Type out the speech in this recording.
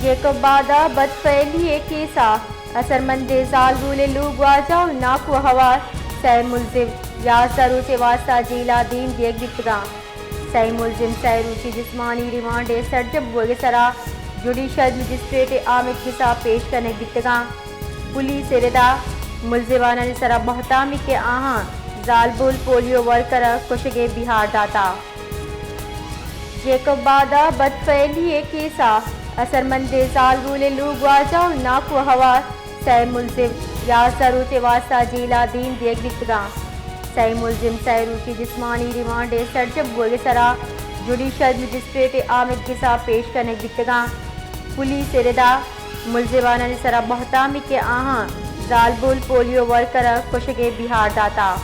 جیکب آباد ءَ بدفعلی ءِ کیس ءَ اثرمندیں زالبول ءِ لوگواجہ ءُ ناکو ہوار سئے ملزم یازدہ روچ ءِ واستہ جیل ءَ دیم دیگ بیتگاں۔ سئے ملزم سئے روچی جسمانی ریمانڈ ءِ سرجم بوگ ءِ سرا جوڈیشل مجسٹریٹ ءِ آمدگس ءَ پیش کنگ بیتگاں۔ پولیس ءِ ردا ملزمانانی سرا بہتامی کہ آہاں زالبول پولیو ورکر ءِ کشگ ءِ بیہار داتا۔ جیکب آباد ءَ بدفعلی ءِ کیس ءَ اثرمندیں زالبول ءِ لوگواجہ ءُ ناکو ہوار سئے ملزم یازدہ روچ ءِ واستہ جیل ءَ دیم دیگ بیتگاں۔ سئے ملزم سئے روچی جسمانی ریمانڈ ءِ سرجم بوگ ءِ سرا جوڈیشل مجسٹریٹ ءِ آمدگس ءَ پیش کنگ بیتگاں۔ پولیس ءِ ردا ملزمانانی سرا بہتامی کہ آہاں زالبول پولیو ورکر ءِ کشگ ءِ بیہار داتا۔